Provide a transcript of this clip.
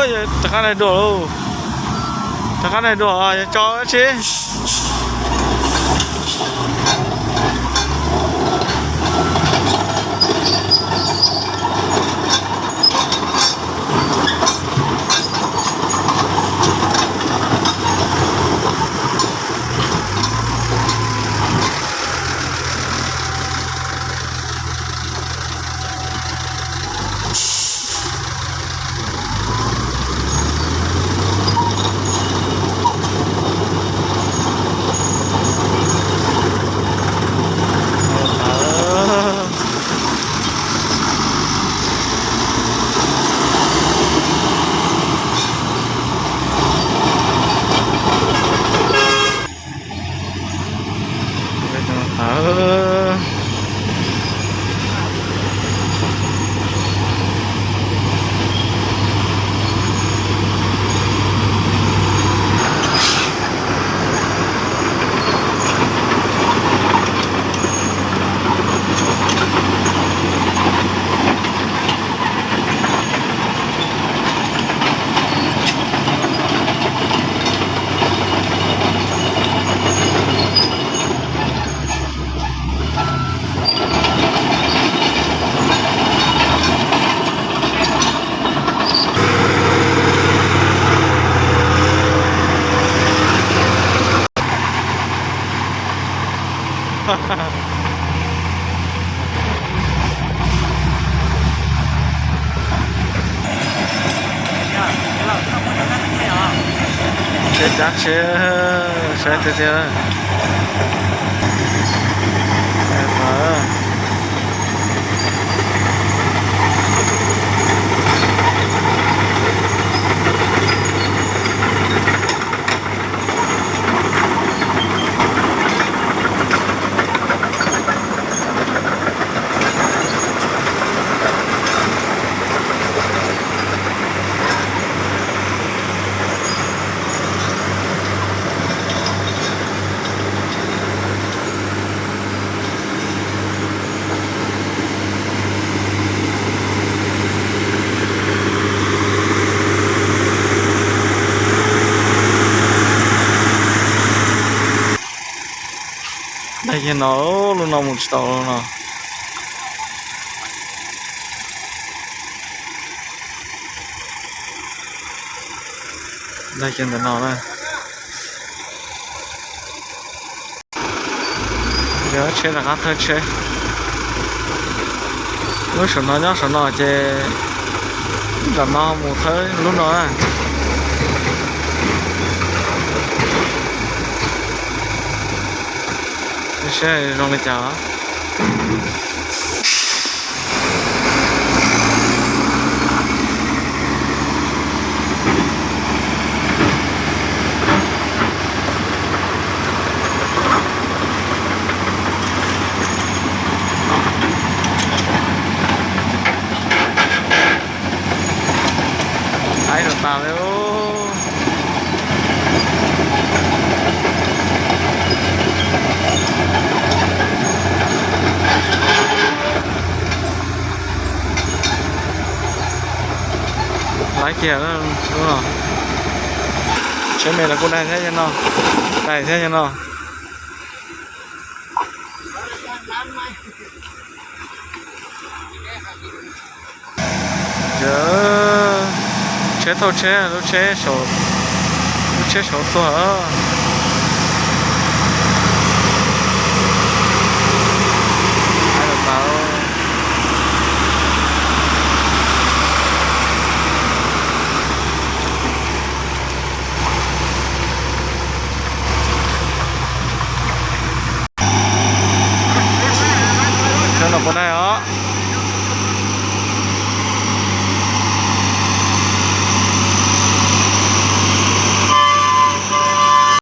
Rov qab daig dua lauj. Rov qab daig dua, yog tso dab tsi. Tsheb cab tsheb, saib tiag tiag. Daig kiag no, lub no mus tsis tau lub no. Daig kiag ntawm no na. Yog tsheb rov qab thawb tsheb. Lub saum no nyob saum no ces nram no mus thawb lub no na. Saib zoo li cas. Aib rau tas li. Laib kiag lub no. Tsheb me los kuj daig thiab yog no. Daig thiab yog no. Yog tsheb thauj tsheb, lub tsheb saum, lub tsheb saum tuag. Tsheb no puas daig os?